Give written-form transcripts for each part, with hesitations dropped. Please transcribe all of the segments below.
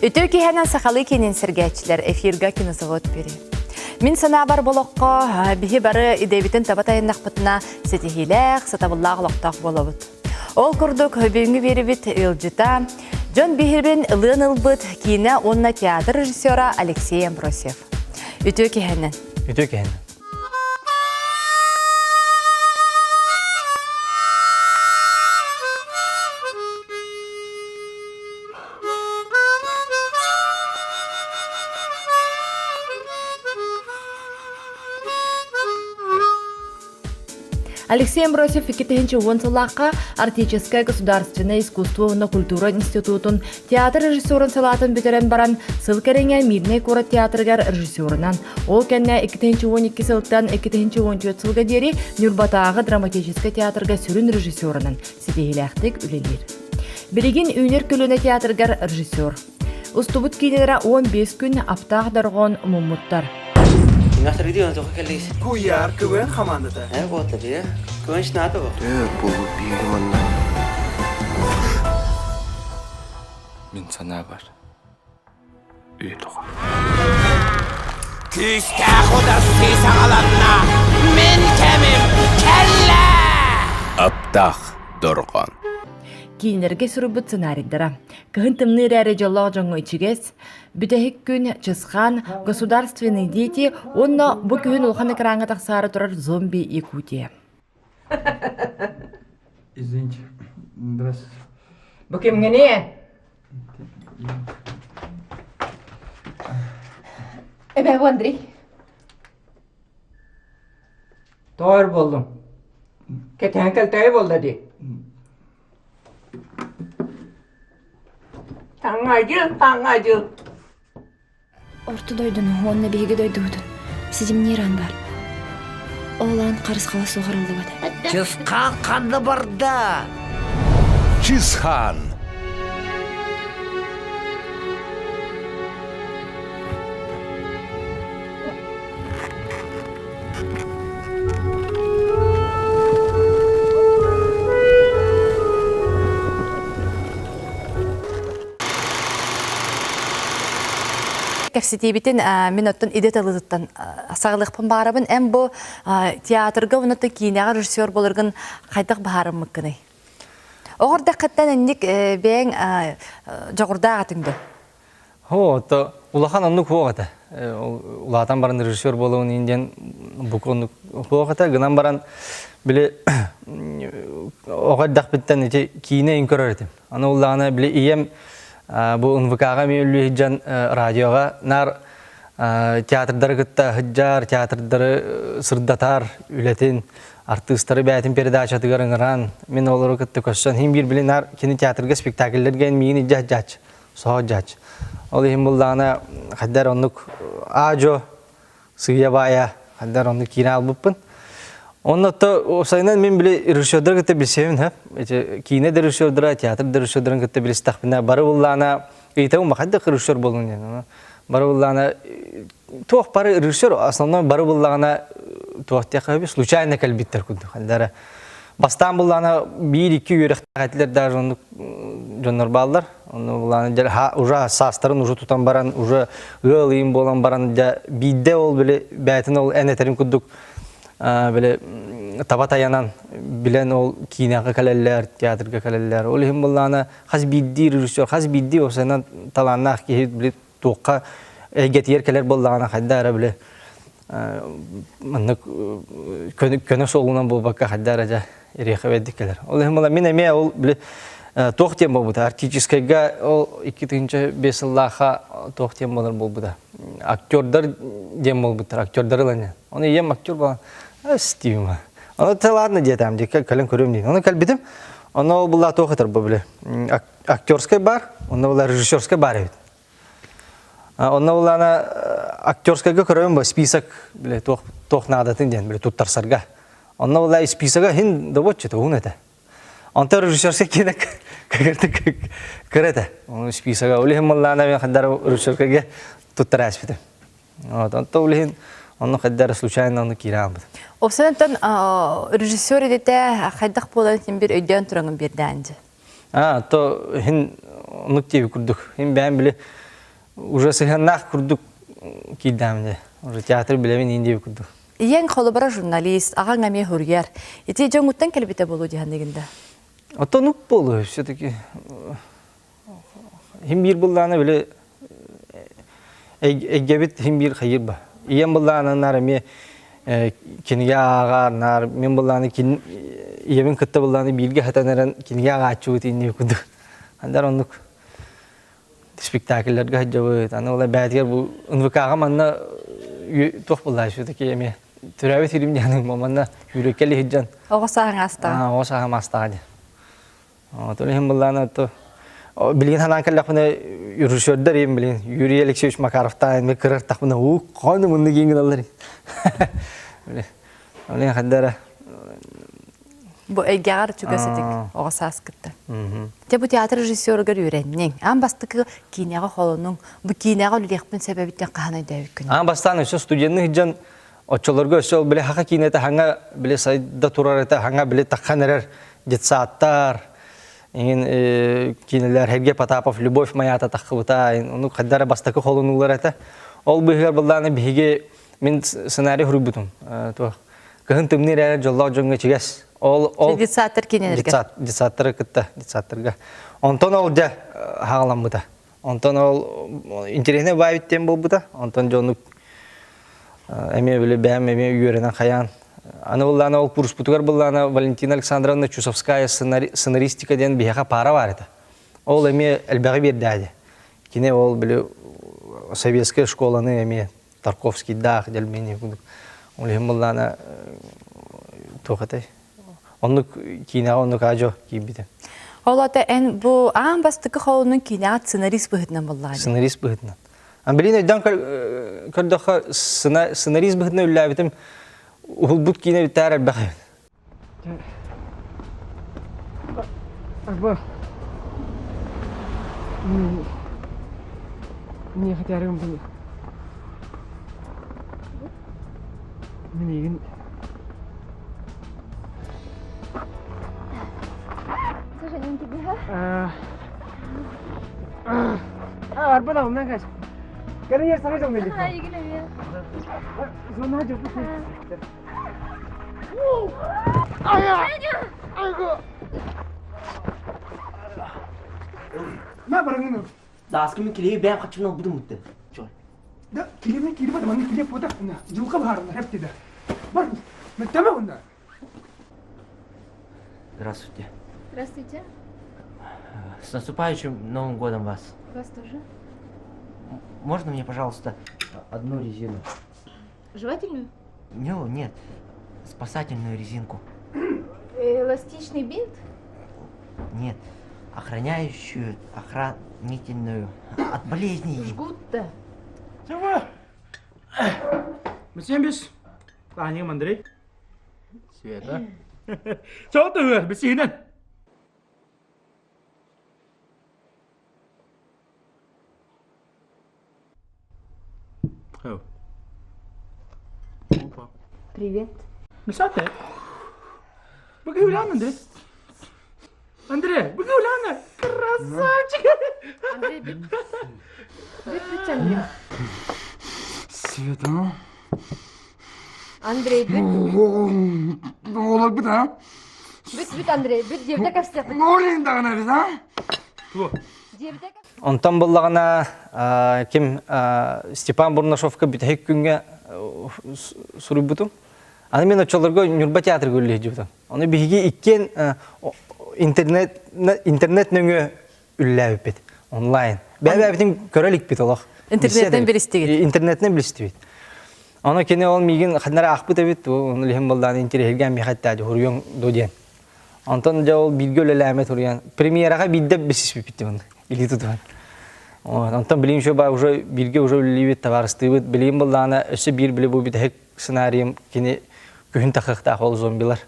Үтүө киһэнэн сахалыы киинин сэргээччилэр эфирга кинозавод бири. Мин санаабар болохко биһи бары идэбитин таба тайыннахпытына ситиһиилээх, сатабыллаах олохтоох буолабыт. Ол курдук бүгүҥҥү биэрибит ыалдьыта дьон биһирбин ылыан ылбыт киинэ уонна театр режиссера Алексей Амбросьев. Үтүө киһэнэн. Үтүө киһэнэн. Алексей Амбросьев 2010 сыллаахха Арктическое государственное искусство уонна культура институтун театр режиссерун салаатын бүтэрэн баран сыл кэриҥэ Мирнэй куорат театрыгар режиссерунан, ол кэннэ 2012 сылтан 2014 сылга диэри Ньурбатааҕы драматическай театрга сүрүн режиссерунан ситиһиилээхтик үлэлиир. Билигин Үүнэр көлүөнэ театрыгар режиссер. Устубут киинэлэрэ 15 күн аптаах дорҕоон муммуттар. Куйаар КВН хамаандата. Мин санаабар, үйэ тоҕо. Күүстээх утарсыы саҕаланна! Мин кэмим кэллэ! Аптаах дорҕоон. Киинэлэргэ суруйбут сценарийдара. Кыһын тымныы эрээри дьоллоох дьоҥҥо ичигэс, бүтэһик күн Чысхаан, Государственные дети уонна бу күһүн улахан экраҥҥа тахсаары турар Зомби Якутия. Извините, здравствуйте. Бу кимҥиний? Эбээ, бу Андрей. Тоҕо өр буоллуҥ? Кэтэһэн кэлтэйэ буолла дии. Таҥҥа дьыл, таҥҥа дьыл. Орто дойдуну уонна биһиги дойдубутун ситимниир аан баар. Ол аан харысхала суох арыллыбат. Чысхаан ханна барда? Чысхаан. Кэпсэтиибитин мин оттон идэ талыытыттан саҕалыахпын баҕарабын. Эн бу театрга уонна киинэҕэ режиссер буоларгын хайдах быһаарыммыккыный? Оҕордоххуттан инник бэйэҥ дьоҕурдаах этиҥ дуо? Оо, то улахан оннук хуох этэ. Улаатан баран режиссер буолуон иин диэн бука оннук хуох этэ. Гынан баран били оҕо эрдэхпиттэн ити киинэ иин көрөр этим. Аны уллаҕына били ийэм бу НВК-ҕа эмиэ үллүү сылдьан радиоҕа наар театрдары кытта сылдьар, театрдары сырдатар үлэтин, артыыстары бэйэтин передачатыгар ыҥыран, мин олору кытта көрсөн, иһин биир били наар кини театрга спектакльлэргэ миигин илдьэ сылдьааччы. Соһо дьач. Ол иһин буллаҕына хайдар оннук аа-дьуо сыыйа-баайа хайдар оннук киирэн албыппын. Онно то сайынан мин били режиссердары кытта билсэбин хөп. Эти киинэ да режиссердара, театр да режиссердарын кытта билистэхпинэ бары буллаана ыйытабын хайдах режиссер буолуҥ диэн. Бары буллаана туох бары режиссер основной бары буллаҕына туох диэххэ случайно кэлбиттэр курдук. Хайдара Бастаан буллаана биир-икки үөрэхтээх этилэр даже оннук дьоннор бааллар. Онно буллаана уже саастарын уже тутан баран, уже ыал ыйым буолан баран дьэ биирдэ ол били бэйэтин ол эн этэрин курдук били таба тайанан билэн ол киинэҕэ кэлэллэр, театрга кэлэллэр. Ол иһин буллаана хас биирдии режиссер, хас биирдии осанан талааннаах киһи били туохха эйгэтигэр кэлэр буоллаҕына хайда эрэ били маннык көнө суолунан буолбакка хайда эрэ дьэ ириэхэбэйдик кэлэр. Ол иһин була мин эмиэ ол били туох диэн буолбута арктическайга ол 2005 сыллаахха туох диэн буолар буолбута актердар диэн буолбуттар актердары ылан Оны ийэм актер буолан Стивма. Ону те ладно диэтээм дии кэлэн көрүөм диин. Ону кэлбитим. Ону ол булла туох этэр бу били актерскай бар, онно була режиссерскай бар эбит. Онно буллаана актерскайга көрөбүн бу список биле туох туох наадатын диэн биле туттарсарга. Онно булла списога хин добоччу уһун этэ. Онтон режиссерскай киэнэ кырты кыра этэ. Оны списога ол иһин буллаана мен хаддар режиссерскайга туттара аспытым. Вот, онто ол иһин онно хайдар случайно ону киирэ аалбыт. Опсанаттан режиссер идэтэ хайдах буолан син бир өйдөөн тураҥын биэрдээн дьэ. А, то хин оннук диэби курдук. Хин бэйэм били. Уже сыһыаннаах курдук киирдэм дии. Уже театр билэбин иин диэбит курдук. Ийэҥ холобура журналист, аҕаҥ эмиэ суруйар. Ити дьоҥҥуттан кэлбитэ буолуо дии саныыгын да? Оттон ук буолуо все-таки хим биир быллаана били эйгэбит хим биир хайыр ба. Ийэм быллаана наар эмиэ кинигэ ааҕар, наар мин быллааны ийэбин кытта быллааны бииргэ хатан эрэн кинигэ ааҕааччыбыт инни курдук. Андар оннук спектакльларга сылдьабыт. Аны ол эбээтигэр бу НВК-ҕа манна туох буолла все-таки эмиэ төрөөбүт сирим диэн манна сүүрэккэ сылдьан. Оҕо сааһыҥ аастаҕа. Оҕо сааһым аастаҕа диэн. Оттон иһин былаана то билигин санаан кэллэхпинэ режиссердар им билин Юрий Алексеевич Макаровтаан мен кырартахпына уу хону мунну киин гыналлар. Билин хаддара Бу эйгэҕэр чугас этик оҕо сааскыттан. Дьэ бу театр режиссеругар үөрэнниҥ. Аан бастакы киинэҕэ холонуҥ. Бу киинэҕэ үлэлиэхпин сөбөбүттэн хаһан өйдөөбүккүн? Аан бастаан өссө студенны сылдьан оччолорго өссө ол били хаха киинэтэ хаҥа били сайда турар этэ хаҥа били таххан эрэр детсадтар иҥин киинэлэр Сергей Потапов Любовь моята таххыбыта ону хайдара бастакы холонуулар этэ. Ол быыһыгар быллааны биһиги мин сценарий суруйбутум туох кыһын тымныы эрээри дьоллоох дьоҥҥо ичигэс ол ол детсадтар кинилэргэ детсадтары кытта детсадтарга онтон ол дьэ хаҕаламмыта онтон ол интэриэһинэй баайбыт диэн буолбута онтон дьонук эмиэ били бэйэм эмиэ үөрэнэн хайаан аны быллаана ол курспутугар быллаана Валентина Александровна Чусовская сценаристика диэн биһиэхэ паара баар этэ ол эмиэ элбэҕи биэрдээди кини ол били советская школаны эмиэ Тарковскийдаах дьэлмиини курдук. Ол иһин быллаана туох этэй? Оннук киинэҕэ оннук аадьо киирбитэ. Ол ата эн бу аан бастакы холонун киинэҕэ сценарист быһыытынан буллаҕа Сценарист быһыытынан. Билин өйдөөн көрдөххө сценарист быһыытынан үллээбитим уһулбут киинэ бүтээр элбэх эбит. Арба не хотярым был. Мин Слушай, тебе. Арба да умнан каш. Кәрі ер саңа жол мен. Зона жоқ. Ма барыңын. Сааскы килиби бэйэм хаччынан ылбытым бутты. Да, килиби килиби да манны килип бота. Жылка баарына хеп деди. Бар, мөттеме онда. Здравствуйте. Здравствуйте. С наступающим Новым годом вас. Вас тоже. Можно мне, пожалуйста, одну резину? Жевательную? Ну, нет, спасательную резинку. Эластичный бинт? Нет, охраняющую, охранительную от болезней. Жгут-то. Чего? Мсембис. Таня Андрей. Света. Чего ты, бесинен? Привет. Мисате. Быгы Андрей. Андрей, быгы Красавчик! Андрей, бүт. Бүт, бүт, Андрей. Света. Андрей, бүт. Олар а? Бүт, бүт, Андрей, бүт, диэбитэ кэпсиэхпит. Олин даҕаны эбит, а? Диэбитэ Онтон буллаҕына ким Степан Бурнашовка бүтэһик күҥҥэ суруйбутум. Аны мен оччолорго Ньурба театрга үлэлиһдьибитим. Ону биһиги иккиэн интернет интернет нөҥүө үллээбиппит онлайн. Бэйэ-бэйэбитин көрө иликпит олох. Интернеттен билистигит. Интернеттен билистибит. Ону кини ол миигин ханнара аахпыт эбит, ону лиһин боллаан интириэһиргээн миэхэ эттээди хуруйуҥ ду диэн. Онтон дьэ ол бииргэ үлэлээмэ туруйан премьераҕа биирдэ билсиспиппит онно илии тутуһан. Онтон билигин еще уже бииргэ уже үлэлиибит, табаарыстыыбыт. Билигин буллаҕына өссө биир били бу бүтэһик сценарийым кини күһүн тахыахтаах ол зомбилар.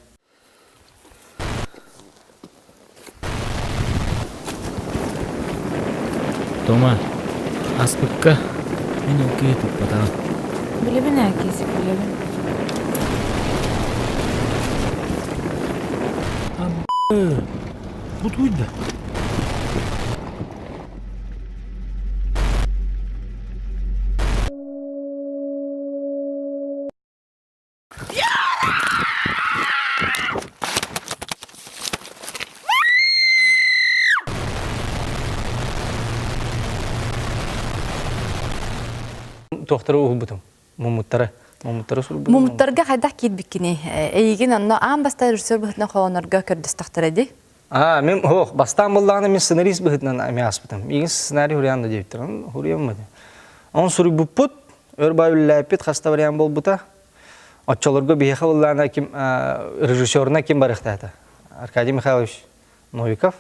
Тома, аспыкка мин ол киһи туппатаҕым. Билэбин ээ, Киисик, билэбин. Бу туйда. туохтары уһулбутум. Мумуттары. Мумуттары сурбутум. Мумуттарга хайдах киирбиккиний? Эйигин онно аан бастаан режиссер быһыытынан холонорго көрдөстөхтөрө дии. Аа, мен ох, бастаан буллаҕына мен сценарист быһыытынан эмиэ ааспытым. Миигин сценарий хуруйан да диэбиттэр. Оны хуруйаммыт. Оны суруйбуппут, өр бай үлэлээппит, хаста вариант буолбута. Оччолорго биһиэхэ буллаҕына ким режиссерына ким барыахтаата? Аркадий Михайлович Новиков.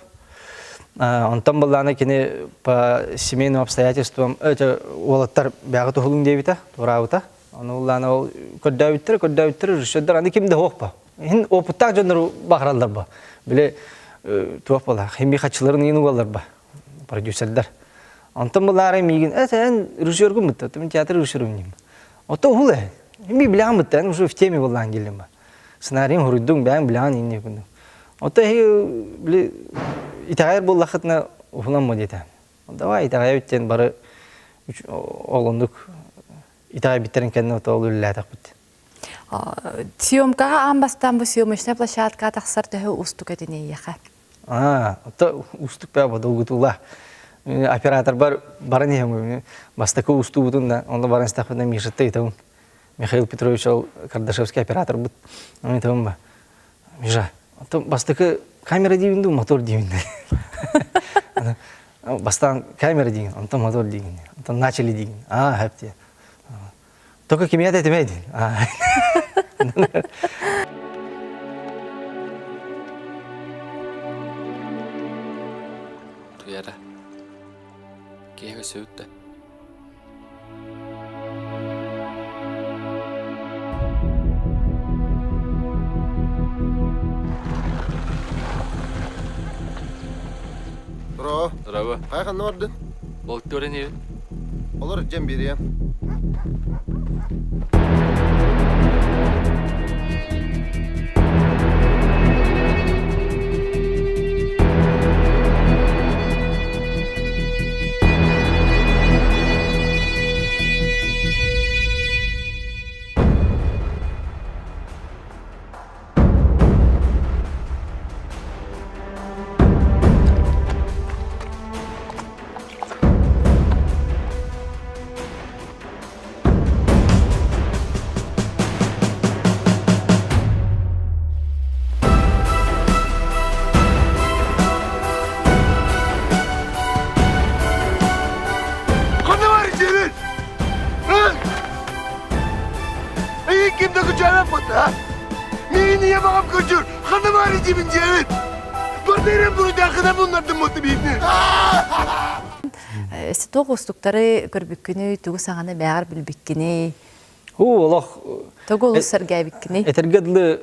Онтон быллаана кини по семейным обстоятельствам өтө уолаттар бэҕэ туһулуҥ диэбитэ, туораабыта. Ону уллаана ол көрдөөбүттэр, көрдөөбүттэр режиссердар аны ким да суох ба. Иһин опыттаах дьоннору баҕараллар ба. Били туох буолар, химби хаччыларын иин угаллар ба продюсердар. Онтон былаары миигин, э, эн режиссергун бытта, мен театр режиссерум деймин. Ото уһул э. Ми билэҕин бытта, эн уже в теме боллаан келлим ба. Сценарийын хуруйдуҥ, бэйэҥ билэҕин инне күндүм. Ото эһи били итэҕэйэр буоллаххытына уһунамма диэтэ. Давай итэҕэйэбит диэн бары ол оннук итэҕэйбиттэрин кэннэ ото ол үлэлээтэхпит. Съемкаҕа аан бастаан бу съемочная площадка тахсар төһө уустук этин эйиэхэ? Аа, ото уустук баа долгутуулаах. Операторбар баран иһэм бастакы уустуубутун да, онно баран истэхпинэ Мишатта ыйтабын. Михаил Петрович ол Кардашевский операторбыт. Оны айтабын ба, Миша, бастакы камера диибин дуу, мотор диибин дуу. Бастаан камера диигин, онтон мотор диигин, онтон начали диигин. Аа, хэп дии. Только кимия да этимэй диин. Туяра. Киһи өссө Бро. Здорово. Хайа ханна бардын? Болтура не Олор дьэн биэриэм. Ханна бар дьиэбин? Эйин ким да күчээбэт буолла, Миигин ийэ баҕам күчүр, ханна бар дьиэбин дьиэбин? Бардарым буруйдааххына буллардым буолта биирни. Туох уустуктары көрбүккүнүй, тугу саҥаны бэҕэр билбиккиний? Уу, олох Тугу олус сэргээбиккиний? Этэргэ дылы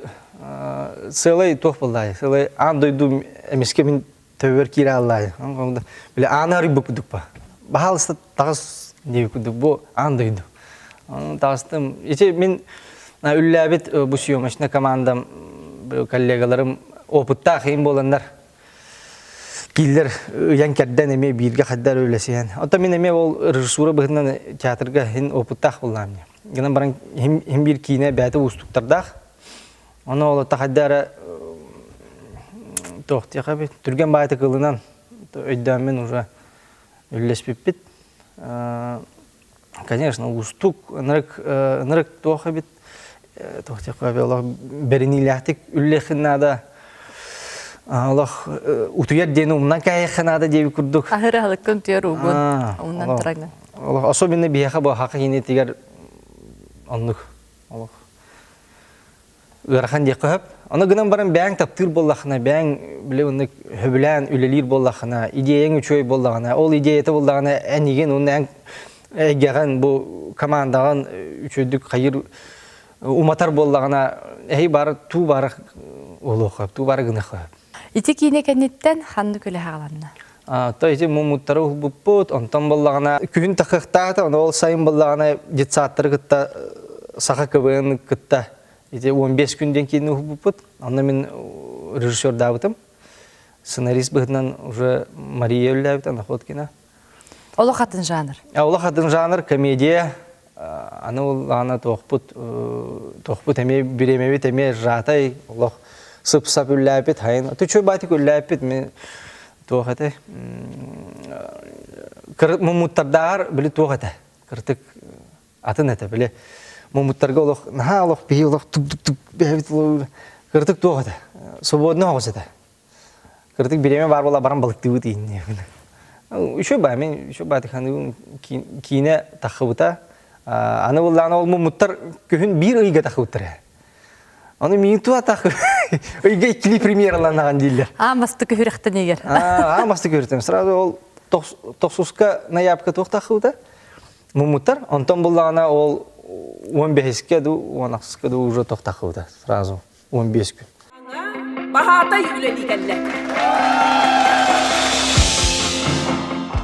сыалай туох буоллаай? Сыалай аан дойду эмискэ мин төбөбөр киирэ аллаай. Били ааны арыйбыт курдук ба. Баһаалыста таҕыс диэбит курдук бу аан дойду. Таҕыстым. Ити мин үллээбит бу съемочная командам коллегаларым опыттаах им буоланнар кииллэр ыйан кэрдэн эмиэ бииргэ хайдар үлэсиһэн. Оттон мин эмиэ ол режиссура быһыытынан театрга иһин опыттаах буоллаам. Гынан баран иһин биир киинэ бэйэтэ уустуктардаах. Ону ол хайда эрэ туох диэхэ эбит түргэн баайытык ылынан өйдөөммүн уже үллэспиппит. Конечно, уустук, ынырык ынырык туох эбит туох диэххэ олох бэриниилээхтик үллэххин наада олох утуйар диэни умнан кээһиэххэ наада диэбит курдук. Аһыр аһылыккын утуйар уугун умнан тураҥын. Олох особенно биһиэхэ бу хака кинитигэр оннук олох ыарахан диэххэ сөп. Ону гынан баран бэйэҥ таптыыр буоллаххына, бэйэҥ били оннук сөбүлээн үлэлиир буоллаххына, идеяҥ үчүгэй буоллаҕына, ол идеята буоллаҕына эн игин уонна эн эйгэҕин бу командаҕын үчүгэйдик хайыр уматар буоллаҕына, эһи бары туу бары буолуохха, туу бары гыныахха. Ити киинэ кэнниттэн ханнык үлэ хааланна? То ити мумуттары уһулбуппут, онтон буоллаҕына күһүн тахыахтаата, ону ол сайын буоллаҕына детсадтары кытта саха КВН кытта ити 15 күн диэн киинэ уһулбуппут. Онно мин режиссердаабытым. Сценарист быһыытынан уже Мария үллээбитэ, Находкина. Олох атын жанр. Олох атын жанр, комедия. Аны ол аны туохпут туохпут эмиэ бириэмэбит эмиэ сжатай олох сып-сап үллээпит хайын үчүгэй баатык үллээппит мен туох этэй муммуттардааҕар били туох этэ кыртык. Атын этэ били мумуттарга олох наһаа олох биһи олох тук-тук-тук бэйэбит кырытык туох этэ. Свободно оҕус этэ. Кырытык бириэмэ баар буола баран балыктыыбыт иинниэ. Үчүгэй баа мен үчүгэй баа таханыыбын киинэ таххыбыта. Аны буллаана ол мумуттар күһүн биир ыйга таххыбыттар ээ. Аны миин туа тах ыйга иккили премьераланаҕан дииллэр. Аан бастакы күрэхтэн егер. Аан бастакы күрэхтэн. Сразу ол тохсуска ноябрька туох таххыбыта. Муммуттар. Онтон буллаҕына ол 15-ке ду 16-ка ду уже туох таххыбыта. Сразу 15 күн. Баһаатай үлэлии кэллэ.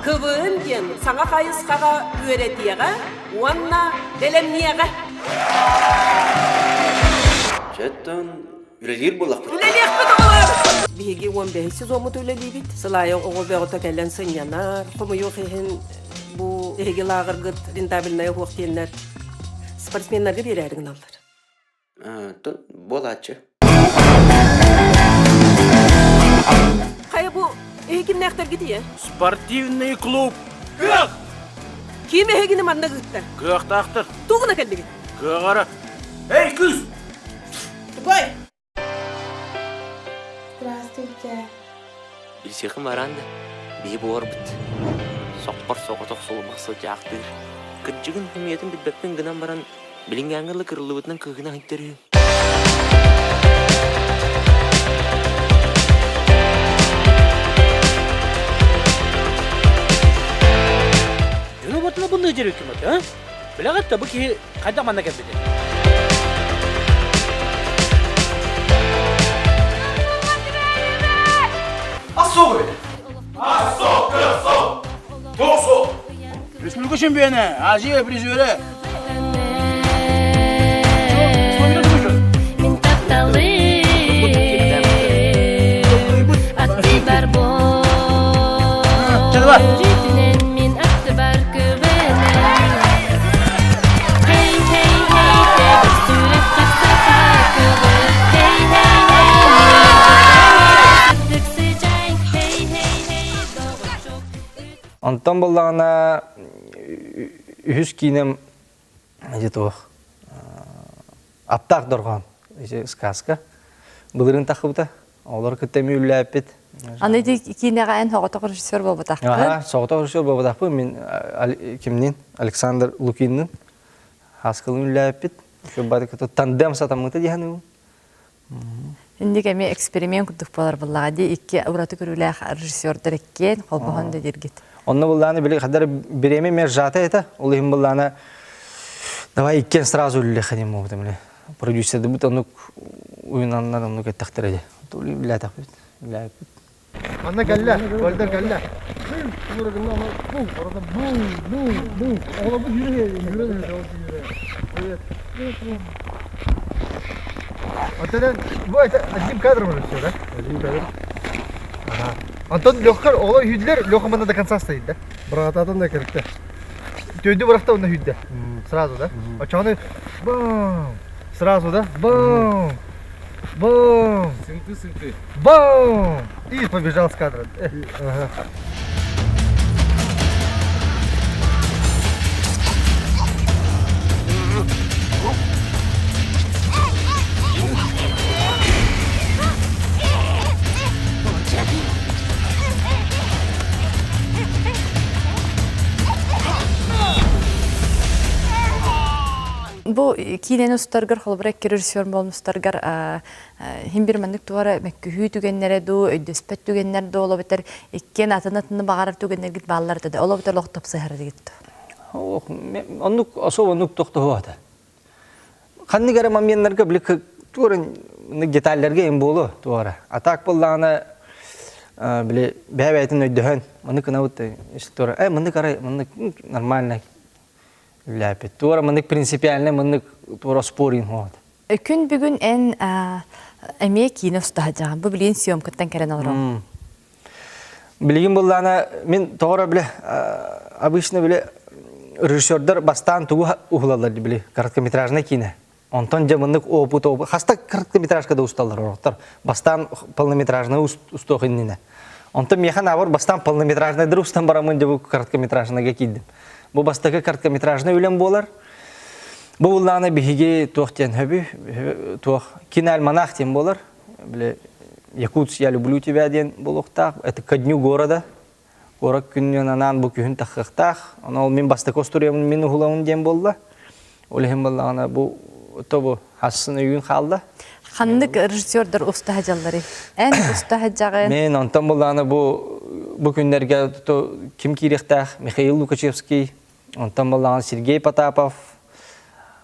КВН диэн саҥа хайысхаҕа үөрэтиэҕэ уонна бэлэмниэҕэ. Чөттөн үлэлиир буоллахпыт. Үлэлиэхпит оҕолор! Биһиги 15 сезоммут үлэлиибит. Сыл аайы оҕо бөҕөтө кэлэн сынньанар. Хомойуох иһин бу эһиги лааҕыргыт рентабельнай уһуох диэннэр спортсменнарга биэрээри гыналлар. Буолааччы. Хайа бу эһи кимнээхтэргит ийэ? Спортивный клуб. Кыах! Ким эһигини манна ыытта? Кыахтаахтар. Тугуна кэллигит? Кыаҕара. Эй, кыыс! Тупой! Здравствуйте. Билсиэхим бараан да, биһи буорбут. Соххор соҕотох сулумах сылдьаахтыыр. Кырдьыгын хомуйатын билбэппин гынан баран, билиҥҥээҥҥэ ыла кырыллыбытынан кыыһына ыһыктар үһү. Дьону ботуна бунныы дьэр үкүмөт, а? Билэҕит да бу киһи хайдах манна кэлбитин? Ассо Ассо, кырсо! Тоқсо! Республика чемпионы, Азия призеры. Мин тапталым аттыбар Өрүтүнэн мин аттыбар көбөнөн Hey, hey, hey, тэбэр сүрэх тахсаха көбө Hey, hey, hey, сырдык сыдьаай Hey, hey, hey, доҕоччук Онтон буллаҕына үһүс киинэм ити туох Аптаах дорҕоон ити сказка былырыын таххыбыта. Олор кытта эмиэ үллээппит. Аны ити киинэҕэ эн соҕотох режиссер буолбатаххын. Аха, соҕотох режиссер буолбатахпын. Мин кимнин Александр Лукиннын Хаскылын үллээппит. Тандем сатаммыта дии саныыбын. Инник эмиэ эксперимент курдук буолар буоллаҕа дии икки ураты көрүүлээх режиссердар иккиэн холбоһон да дииргит. Онно буллааны били хаддар бириэмэ мэр жата это ол иһин буллаана давай иккиэн сразу үллэхэ диэн буолбутум биле продюсердыбыт оннук уйунаннар оннук эттэхтэрэ дии үллээтэхпит үллээппит Манна кэллэ, Вальдер кэллэ. Вот это, бу это одним кадром уже все, да? Одним кадром. Ага. Антон Леха, оҕолор үһүйдүлэр, Леха манна до конца стоит, да? Быраатаатан да кэрикте. Төйдү бырахта онно үһүйдэ. Сразу, да? Очоҕуну бум! Сразу, да? Бум! Бум! Сынты-сынты. Бум! И побежал с кадра. Ага. Бу киинэни устаргар холобура режиссер буолан устаргар Иһин бир маннык туора мөккүһүү түгэннэрэ дуу, өйдөспөт түгэннэр дуу олобутар иккиэн атын-атыны баҕарар түгэннэргит бааллар да олобутар олох тапсыһар дигит Оннук особо оннук тохтоһуо Ханнык эрэ моменнарга били туора деталларга им буолуо туора. А так буоллаҕына били бэйэ-бэйэтин өйдөһөн маннык гынабыт туора э маннык арай маннык нормально үлээппит. Туора маннык принципиально маннык туора спорин хуот. Күн бүгүн эн эмиэ киинэ устаһадьаҕын. Бу билигин съемкаттан кэлэн олороҕун. Билигин буллаана мин тоҕо биле обычно биле режиссердар бастаан тугу уһулаллар били короткометражный киинэ. Онтон дьэ мыннык опыт опыт хаста короткометражка да усталлар ороктор. Бастаан полнометражный устуох иннинэ. Онтон миэхэ наоборот бастаан полнометражныйдары устан бараммын дьэ бу короткометражныйга киирдим. Бу бастакы короткометражный үлэм буолар. Бу буллаҕына биһиги туох диэн хөбү, туох киноальманах диэн буолар. Били Якутск, я люблю тебя диэн буолуохтаах. Это ко дню города. Куорат күнүнэн анаан бу күһүн таххыахтаах. Ону ол мин бастакы остуоруйабын мин уһулабын диэн буолла. Ол иһин буоллаҕына бу тобу хассын өйүүн хаалла. Ханнык режиссердар уста сылдьалларый? Эн уста сылдьаҕын? Мен онтон буллаҕына бу бу күннэргэ ким киириэхтээх Михаил Лукачевский, онтон буллаҕына Сергей Потапов,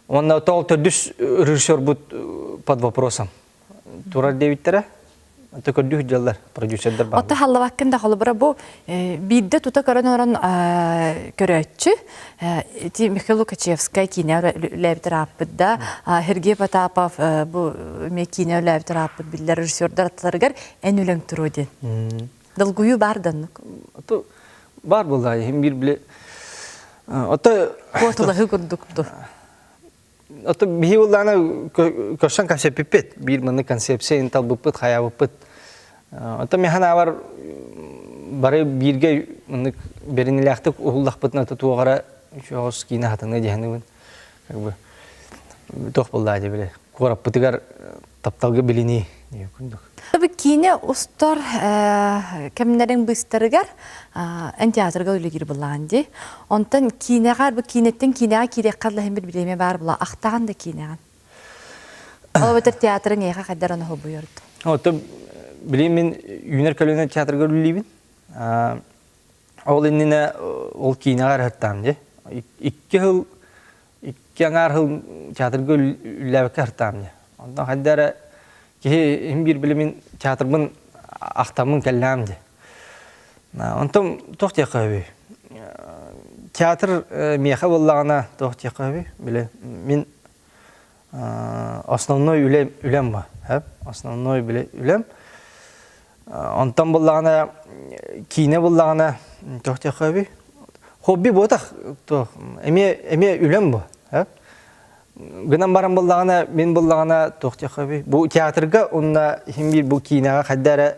уонна тоҕо төрдүс режиссербут под вопросом турар диэбиттэрэ. Аты көрдүү сылдьаллар продюсердар бааллар. Отто халлабаккын да холобура бу биирдэ тута көрөн олорон көрөөччү ити Михаил Лукачевскай киинэ үлээбитэр ааппыт да Сергей Потапов бу эмиэ киинэ үлээбитэр ааппыт биллэр режиссердар аттыларыгар эн үлэҥ туруо диэн. Долгуйуу баар даннык. Баар буолла иһин биир биле Ото Куотулаһыы курдук ду. Ото биһи буллаана көрсөн концеппиппит. Биир маннык концепция талбыппыт, хайаабыппыт. Ото механ авар бары бииргэ маннык бэринилээхтик уһуллахпытына туоҕара үчүгэй киинэ хатыны диһэнибин. Как бы туох буллаа дии биле. Куораппытыгар тапталга билинии курдук. Бу киинэ устар кэмнэриҥ быыстарыгар эн театрга үлэлиир былаан дии. Онтон киинэҕэ бу киинэттэн киинэҕэ киириэххэ лаһын бир бириэмэ баар була ахтаҕын да киинэҕин. Ол эбэтэр театрыҥ эйиэхэ хайдар ону холбуйорду. Ото билим мин үүнэр көлүөнэ театрга үлэлиибин. Ол иннинэ ол киинэҕэ эрэ дии. Икки сыл икки аҥаар сыл театрга үлэлээбэккэ сыртаам дии. Онтон хайда эрэ киһи иһин биир билимин театрбын ахтаммын кэллэҕим дии. Онтон туох диэххэ сөбүй? Театр миэхэ буоллаҕына туох диэххэ сөбүй? Били мин основной үлэм үлэм ба, основной биле үлэм. Онтон буллаҕына киинэ буллаҕына туох диэххэ сөбүй? Хобби буотах туох эмиэ эмиэ үлэм бу. Гынан баран буллаҕына мин буллаҕына туох диэххэ сөбүй? Бу театрга уонна иһин биир бу киинэҕэ хайда эрэ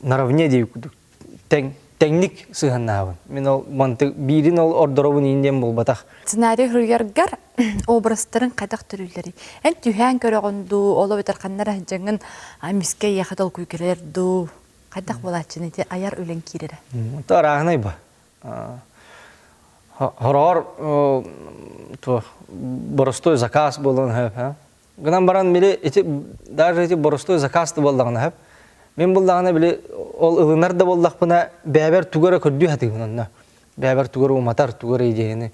наравне диир курдук тэҥ тэҥник сыһыаннаһабын. Мин ол мантык биирин ол ордоробун иин диэн буолбатах. Сценарий суруйаргар образтарын хайдах төрүүллэрий? Эн түһээн көрөҕүн дуу, ол эбэтэр ханна эрэ сылдьаҥҥын мискэ эйиэхэ толкуй кэлэр дуу? Хайдах буолааччыны ити айар үлэҥ киирэрэ? То арааһынай ба. Хороҕор туох боростуой заказ буолан сөп, Гынан баран били ити даже ити боростуой заказ да буоллаҕына сөп. Мин буллаҕына били ол ылынар да буоллахпына бэйэбэр тугу эрэ көрдүү сатыыбын онно. Бэйэбэр тугу эрэ уматар, тугу эрэ идеяны.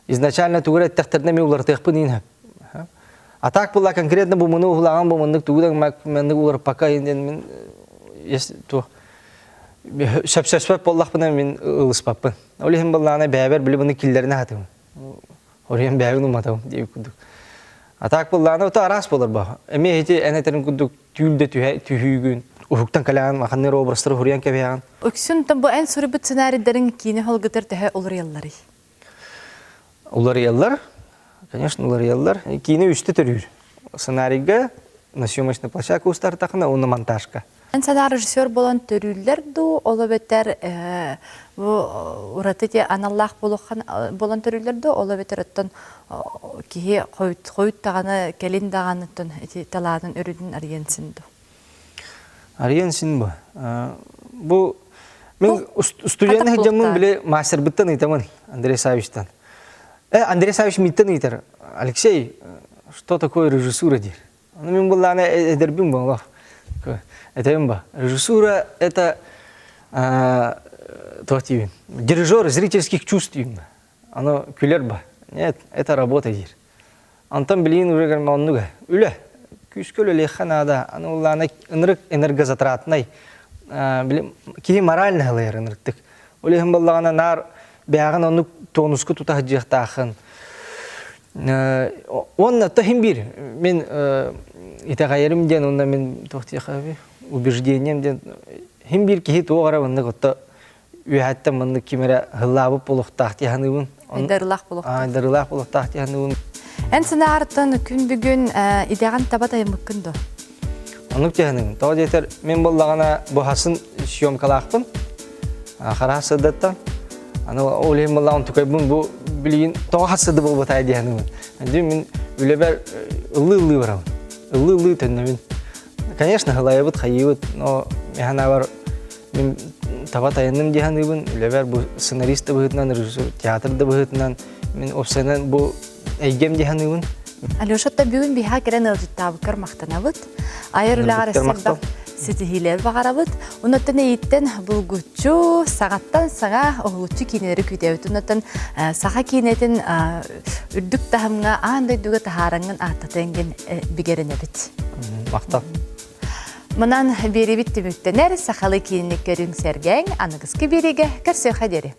Изначально тугу эрэ эттэхтэринэ эмиэ уларытыахпын иин сөп. А так буолла конкретно бу муну уһулаҕан бу маннык тугу да маннык уларыппакка диэн мин туох сөпсөспөт буоллахпына мин ылыспаппын. Ол иһин буоллаҕына бэйэбэр били буну киллэринэ сатыыбын. Оруйан бэйэбин уматабын диэбит курдук. А так буоллаҕына ото араас буолар баа. Эмиэ ити эн этэрин курдук түүл да түһэ түһүүгүн, уһуктан кэлэҕин, ханнык образтары хуруйан кэбиһэҕин. Үксүн бу эн суруйбут сценарийдарыҥ киинэ холгутар төһө уларыйалларый? Уларыйаллар. Конечно, уларыйаллар. Киинэ үстэ төрүүр. Сценарийга, на съемочной площадка устартахына, уонна монтажка. Эн санаа режиссер буолан төрүүллэр дуу, ол эбэтэр бу ураты ти аналлаах буолан төрүүллэр дуу, ол эбэтэр оттон киһи хойут даҕаны, кэлин даҕаны оттон ити талаанын өрүтүн арыйан син дуу? Арыйан син бу. Бу мен студент сылдьаммын били мастербыттан ыйтамын Андрей Савичтан. Э, Андрей Савич миттен ыйтар. Алексей, что такое режиссура диир. Аны мин буллаана эдэрбин буоллах. Этэбин ба. Режиссура это туох диибин. Дирижер зрительских чувств диибин. Оно күлэр ба. Нет, это работа диир. Антон билигин уже кэлмэ оннуга. Үлэ. Күүскэ үлэлиэххэ наада. Аны уллаана ынырык энергозатратнай. Киһи морально ылайар ынырыктык. Ол иһин буоллаҕына наар бэйэҕин оннук тонуска тута сылдьыахтааххын. Уонна то иһин биир мин итэҕэйэрим диэн уонна мин туох диэхэ убеждением диэн иһин биир киһи туох эрэ маннык отто үөһэттэн маннык ким эрэ һыллаабыт буолуохтаах дии саныыбын. Айдарылаах буолуохтаах. Айдарылаах буолуохтаах дии саныыбын. Эн санаартан күн бүгүн идэҕин таба тайыммыккын дуо? Оннук дии саныыбын. Тоҕо диэтэр мин буоллаҕына бу хасын съемкалаахпын. Хараһа сырдаттан. Аны ол иһин буоллаҕын тукайбын бу билигин тоҕо хасыды буолбатаа дии саныыбын. Дьэ мин үлэбэр ыллыы-ыллыы барабын. Ыллыы-ыллыы төннөбүн. Конечно, ылайабыт, хайыыбыт, но мин мин таба тайанным дии саныыбын. Үлэбэр бу сценарист да быһыытынан, режиссер, театр да быһыытынан мин уопсайынан бу эйгэм дии саныыбын. Алеша, бүгүн биһа кэлэн ыалдьыттаабыккар махтанабыт. Айар үлэҕэр өссө ситиһиилэри баҕарабыт. Онуттан эйиттэн булгуччу, саҕаттан саҥа уһулуччу киинэлэри күүтэбит. Онуттан саха киинэтин үрдүк таһымҥа аан дойдуга таһаараҥҥын ааттатыаҥ диэн бигэринэбит. Махтал. Мынан биэрибит түмүктэнэр сахалыы киинини көрүҥ сэргээҥ аныгыскы биэриигэ көрсүөххэ диэри.